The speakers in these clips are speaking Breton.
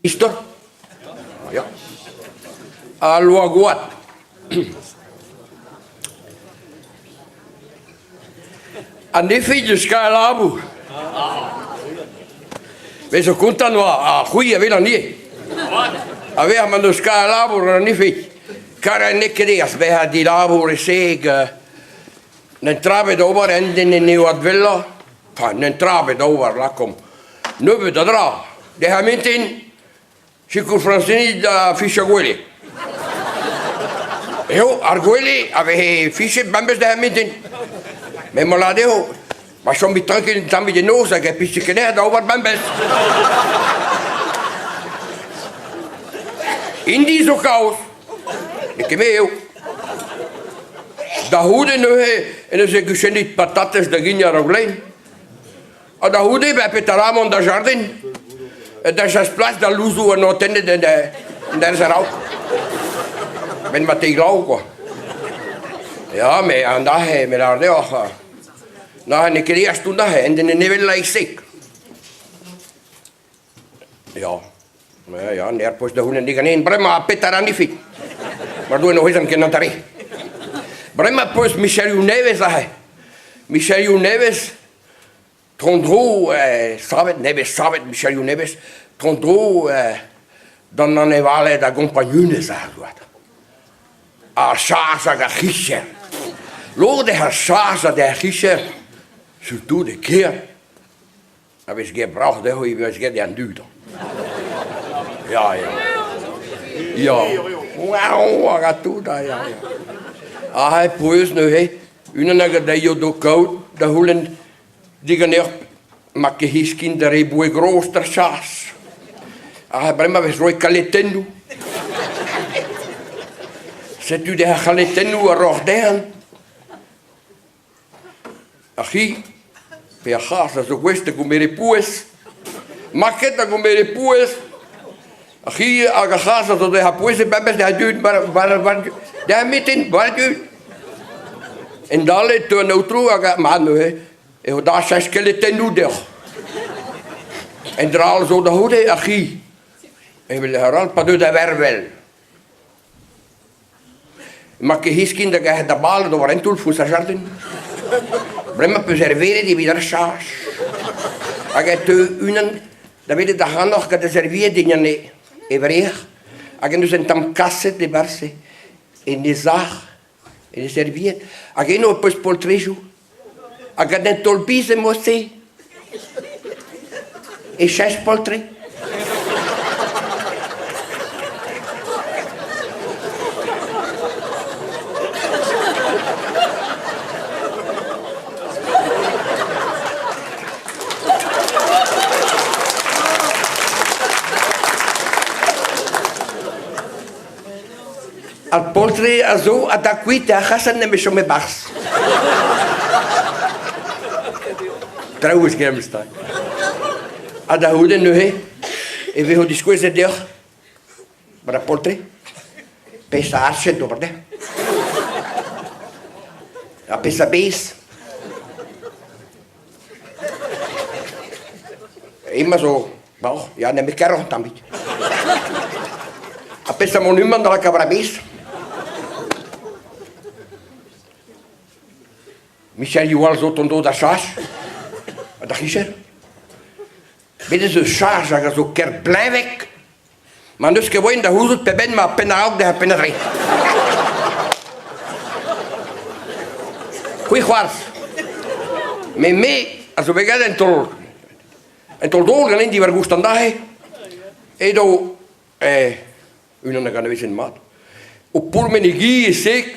Istor? Ya. Al loa-goad. An efed eus kaer labour. Me zo kontant oa ha c'hwi a welan ivez. A-vec'h ma n'eus kaer labour an efed. Kar n'eo ket aes bezañ dilabour e-seg n'en tra bet ober en den en e oad wellañ. Enfin, n'en tra bet ober lakaomp nebeut a dra. Dezhañ mintin, Sikour Frañsini da fichañ gwele. Eo, ar gwele a veze fichet bemdez dezhañ mintin. Met ma lâr dezho, ma chomit trankil un tammig en noz hag e pije ket da ober bemdez. Int-i zo kaoz, n'eo ket me eo. Da c'houde neuze en deus guchennet patatez da gignañ a-raok lein. Ha da c'houde, ben petra mont da jardin Da chas plas d'al louzoù an tennet en derzh a-raok. Benn ma teu glav quoi. Ya, met an aze, me lâr deoc'h, neuze n'eo ket aes tout aze, en den evel laik-sek. Ya, ya, ya, n'er post da c'houlenn diganin bremañ petra ran ifit. Mar doa n'o vezan ket an Bremañ 'peus micherioù nevez aze. Micherioù nevez, tro-dro savet, nevez savet micherioù nevez, tro-dro d'an anevaled a gompagnunezh aze 'oad. Ar chas hag ar c'hicher. Lod eo ar chas hag ar c'hicher, surtout e kêr. A vez get broc'h dezho ivez get an dud. Ya, ya. Ya. Waouh, hag a tout, ya, ya. Aze pouez neuze, unan hag a deio d'ho kaout da c'houlenn diganeoc'h ma ket heskin da re boue gros d'ar chas. Aze bremañ vez roet kaletennoù. Setu dezhañ c'haletennoù a rooc'h dezhañ. Ar c'hi pe ar c'hazh a zo gouest da gomer e pouez. Ma ket da gomer e pouez, ar c'hi hag ar c'hazh a zo dezhañ pouez e bemdez da dud da metin war dud. En dale e teu an aotrou hag ma neuze eo da cheñch keletennoù deoc'h. En dra all zo da c'houde ar c'hi evel ar all pa deu da vervel. Emañ ket heskin da gerc'hat da bal d'ober un toull foñs ar jardin. Bremañ 'peus erveret evit ar chas. Hag e teu unan da welet ac'hanoc'h gant e serviet en e vrec'h hag en deus un tamm kaset e-barzh en e sac'h, en e serviet. Hag eno e peus poltrejoù. Ha gant un taol biz emañ-se e cheñch poltred. Ar poltred a zo a da kuit ar c'hasad nemet chom e-barzh. Traoù eus memes tra. Ha da c'houde neuze e vezo diskouezet deoc'h war ar poltred peseurt arched d'ober dezhañ. Ha peseurt bez. Emañ zo Bon, ya, nemet kaeroc'h un tammig. Ha peseurt monumant da lakaat war ar bez? Michel Youal zo tont da chas, ha da c'hicher. Bet ez eus chas hag a zo ker bleñvek ma n'eus ket voaien da c'houzout pe benn ma penn a-raok dezhañ penn a-dreñv. C'hwi c'hoarzh. Met me a zo bet graet un taol Un taol-dro ganin diwar-goust an dra-se edo unan hag anavezen mat o pourmen e gi e seg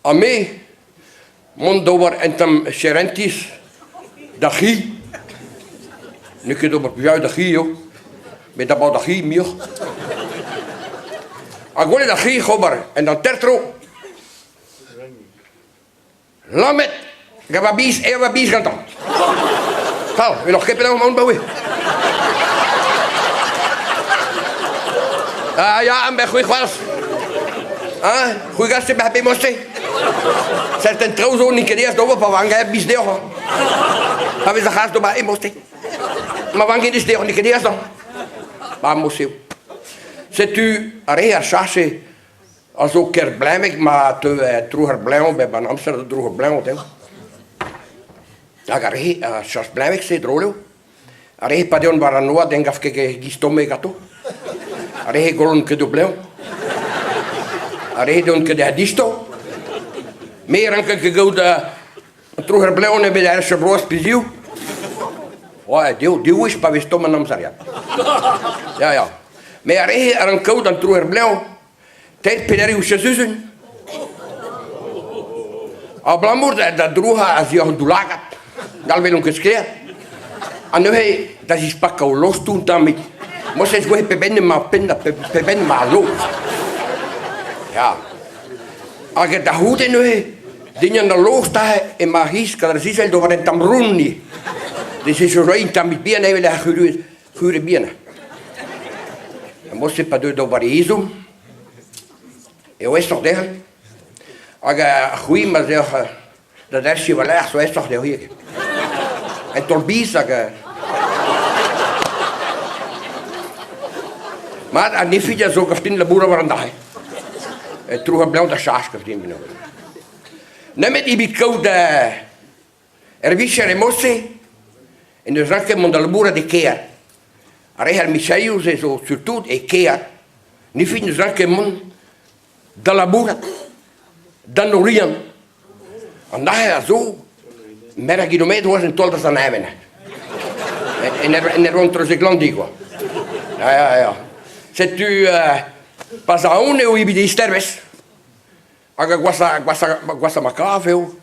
ha me mont d'ober un tamm surentez d'ar c'hi. N'eo ket d'ober plijadur d'ar c'hi eo, met da baotr ar c'hi muioc'h. Ha gwelet ar c'hi oc'h ober en hanter-tro. Lammet gant va biz eo va biz gantañ. Tal, n'oc'h ket penaos emaon 'baoe. Ah ya, am bec'h c'hwi c'hoazh. Hein? C'hwi 'garfe bezañ bet morse? Serten traoù zo n'int ket aes d'ober pa vank biz deoc'h. Pa vez ar c'has d'ober e morse. Ma vank biz deoc'h n'eo ket aes hañ. Ba morse eo. Setu ar re a chache a zo ker blemek ma teu tro ar bleñv bep an amzer da dro ar bleñv dezho. Hag ar re a chach blemek-se drol eo. Ar re pa deont war an oad en gav ket e-giz tomme ganto. Ar re gollont ket o blev. Ar re deont ket da disto. Me rank ket gaout an trouc'her blev nemet ar bloaz pe ziv. Ouais, div, div wech pa vez tomm an amzer, ya. Ya, ya. Me ar re a rank kaout an trouc'her blev Teir peder sizhun. Abalamour da drouc'hañ a-zioc'h an daoulagad, galvet on ket sklaer. Ha neuze da zispakañ o lostoù un tammig. Morse ez gouez peben emañ penn ha peben emañ al lost. Ya. Hag da c'houde neuze, dindan al lost aze emañ ar c'hiz gant ar zizel d'ober un tamm round Deze zo un tammig bihan evel ar c'hure bihan. Morse pa deu d'ober e ezhomm eo aesoc'h dezhañ. Hag c'hwi ma'z eoc'h da derchiñ war-lerc'h zo aesoc'h deoc'h ivez. Un taol biz hag Mat, an efed a zo gant labourat war an dac'h. Trouc'hañ blev da chas gant din. Nemet evit kaout Er vicher emañ-se en deus ranket mont da labourat e kêr. Ar re ar micherioù-se zo surtout e kêr. Ne fin deus ranket mont da labourat d'an Oriant. An aze a zo meur a gilometr oas en taol da Sant-Even. En en ur treuzeglandiñ kwa. Ya, ya, ya. Setu pas aon eo evit eizhtervezh. Hag gwashañ gwashañ gwashañ ma kav eo.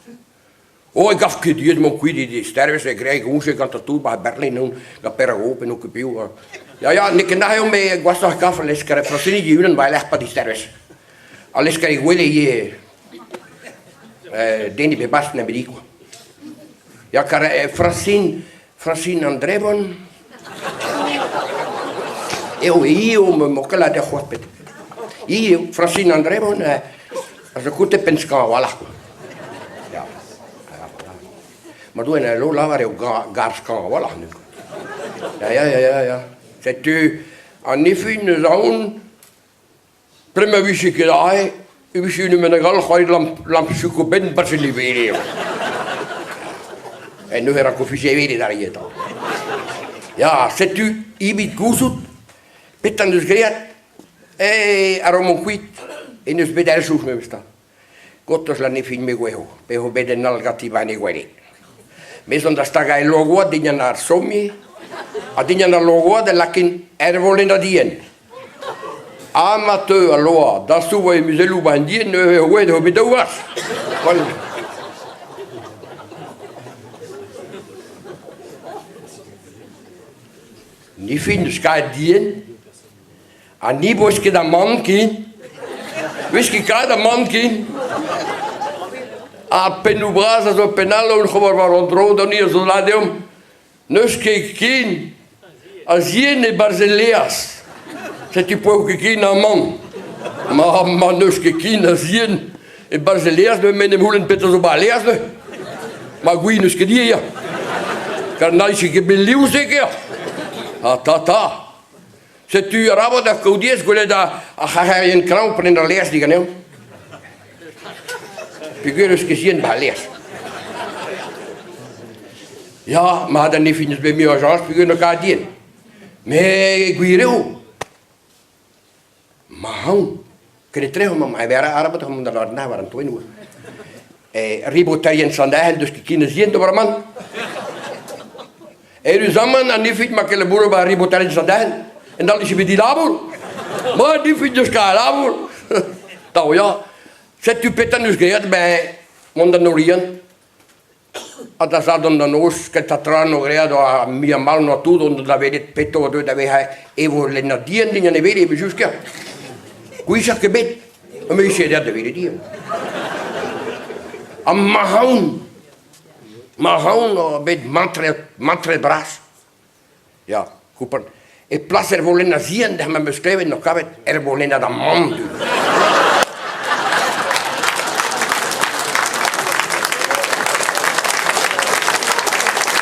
Oh, e gav ket diaes mont kuit e stervez e graet goñse gant an tour 'ba Berlin on gant Perrault pe n'on ket piv. Ya, ya, n'eo ket nac'h eo me gwashoc'h kav al lesker Frañsinig e-unan 'ba e-lec'h 'pad distervez. Al lesker e gwele ivez den ebet 'barzh nemet kwa. Ya, kar Francine, Francine an Drebon eo hi eo m'emañ ket lâret c'hoazh pet. Hi eo, Francine an Drebon a zo kontet penn-skañv a-walc'h kwa. Ya, Ma doue en lo lavar eo gar skañv a-walc'h neuze. Ya, ya, ya, ya, ya. Setu an ifin eus aon Dre ma vije ket aze e vije unan bennak all c'hoari lamp benn barzh e wele. E neuze e ranko fiziañ e wele d'ar eta. Ya, setu evit gouzout petra en deus graet eh a-raok mont kuit en deus bet elsoù memes tra. Gortoz la ne fin me gouezho, pe eo bet un all ganti ba en he gwele. Me zo da stagañ e logoad dindan ar sommier, ha dindan al logoad e lakin er volenn dienn. Ha ma teu al loa da soubañ e muzelloù ba an dienn neuze eo gouezet eo bet daou vloaz. Ni fin deus kaet dienn ha ni 'boes ket amann ken. 'Vez ket kaet amann ken. Ha pennoù bras a zo penn all oc'h ober war an dro da ni a zo lâret deomp N'eus ket ken a zien e-barzh el laezh. Setu poent ket ken amañ. Ma, ma n'eus ket ken a zien e-barzh el laezh, me en em c'houlenn petra zo 'ba al laezh neuze. Ma gwin n'eus ket ivez, ya. Kar n'hallje ket bet liv-se ker. Ha ta ta. Setu arabat ar kaout diaes gwelet ar c'harrerien klañv prenañ al laezh diganeomp. Peogwir n'eus ket zien 'ba al laezh. Ya, mat an efed n'eus bet muioc'h a jañs peogwir n'eo ket dien. Met gwir eo, ma aon, ket-tre omp amañ, arabat omp da lâret war an toennoù. Riboterien Sant-Erc'hel deus ket ken a zien d'ober aman. Eruzamant an ifig ma ket labour ba riboterien Sant-Erc'hel, en dal dije bet dilabour. Ma an ifig deus ket labour. Tav ya, setu petra neus graet ben mont d'an Oriant. Ha da Sadorn da noz, kentañ tra 'no graet oa muiañ mall 'noa tout on da welet petra oa deuet da vezañ evo lennañ dienn din an evel evel-just ker. Gwechall ket bet, ha me vije da welet ivez. Ha ma aon, ma aon oa bet mantret, mantret bras. Ya, koupan. E plas er volennad vihan, ma 'm eus klevet, 'noa kavet er volennad amann.